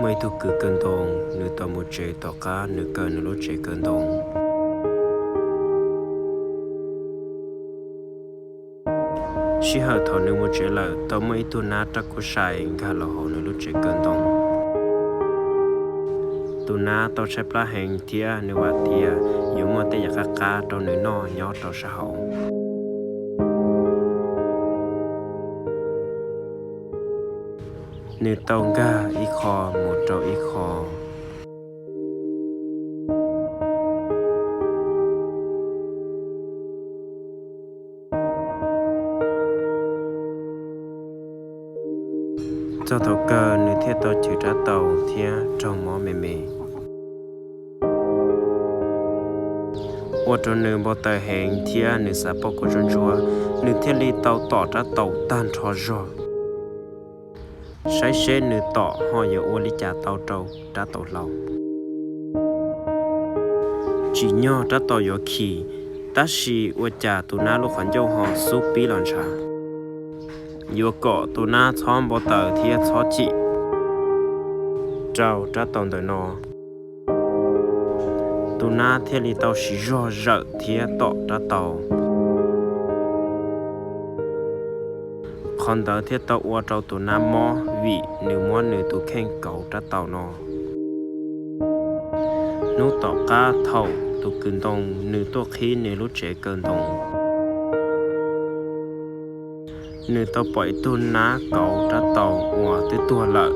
Muaj ib tug kws kaw ntoo, nws tau mus tsev tom qab nws kaw nws lub tsev kaw ntoo. Sij hawm thaum nws mus tsev lawm, tau muaj ib tug nab rab kub sai nkag los hauv nws lub tsev kaw ntoo. Tus nab tau tshaib plab heev thiab nws vam tias yuav muaj tej yam qab qab rau nws noj nyob rau sab hauv. Nws tau nkag ib qho mus rau ib qho. Txog thaum kawg nws thiaj tau chwv rab taus thiab raug mob me me. Ua rau nws npau taws heev thiab nws xav pauj kom ntsuab ntsuab, nws thiaj li tau tom rab taus tag nrho zog, saib seb nws tom ho yuav ua li cas tau rau rab taus hlau. Tsim nyog rab taus yuav khi, tab sis ua cas tus nab lub qhov ncauj ho xub pib los ntshav. Yuav kom tus nab txhob npau taws thiab txhob chim rau rab taus ntawm no, tus nab thiaj li tau siv zog zawm thiab tom rab taus. Qhov ntawd thiaj tau ua rau tus nab mob vim nws muab nws tus kheej kauv rab taus no. Hnub tom qab thaum tus kws ntoo nws tuaj qhib nws lub tsev kaw ntoo, nws tau pom ib tug nab kauv rab taus uas twb tuag lawm.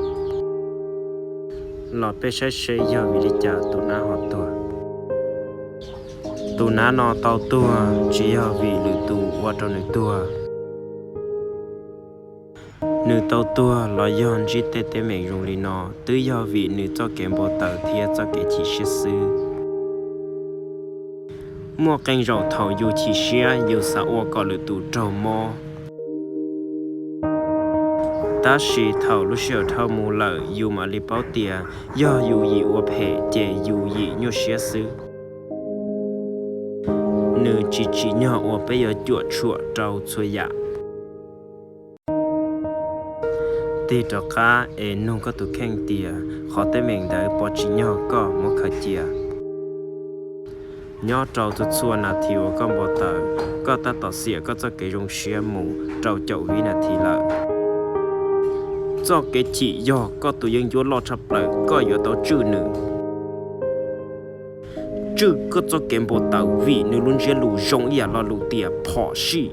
Los peb saib seb yog vim li cas tus nab ho tuag. Tus nab no tau tuag tsis yog vim lwm tus ua rau nws tuag. Nws tau tuag los yog ntsib tej teeb meem zoo li no twb yog vim nws txoj kev npau taws thiab txoj kev chim siab xwb. Muaj qee zaum thaum yus chim siab yus xav ua kom lwm tus raug mob, tab sis thaum lub sij hawm dhau mus lawm yus mam li paub tias yog yus yim ua phem ces yus yim nyuaj siab xwb. Nws tsis tsim nyog uas peb yuav cuam tshuam rau txhua yam. Tig rov qab es nug koj tus kheej tias qhov teeb meem ntawd puas tsim nyog koj muab khaws cia. Nyob rau txhua txhua nas this uas koj npau taws, koj tab tom xiam koj txoj kev zoo siab mus rau caum vib nas this lawm. Txoj kev chim yog koj tus yeeb ncuab loj tshaj plaws, koj yuav tau tswj nws. Tswj koj txoj kev npau taws vim nws lub ntsiab lus zoo ib yam lo lus tias phom sij.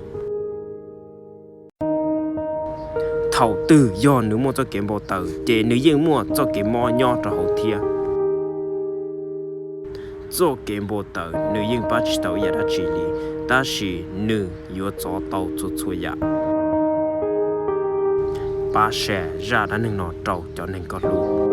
Thaum twg yog nws muaj txoj kev npau taws ces nws yeej muaj txoj kev mob nyob rau hauv thiab. Txoj kev npau taws nws yeej pab tsis tau ib yam dab tsi li, tab sis nws yuav txov tau txhua txhua yam. Pab share zaj dab neeg no rau cov neeg koj hlub.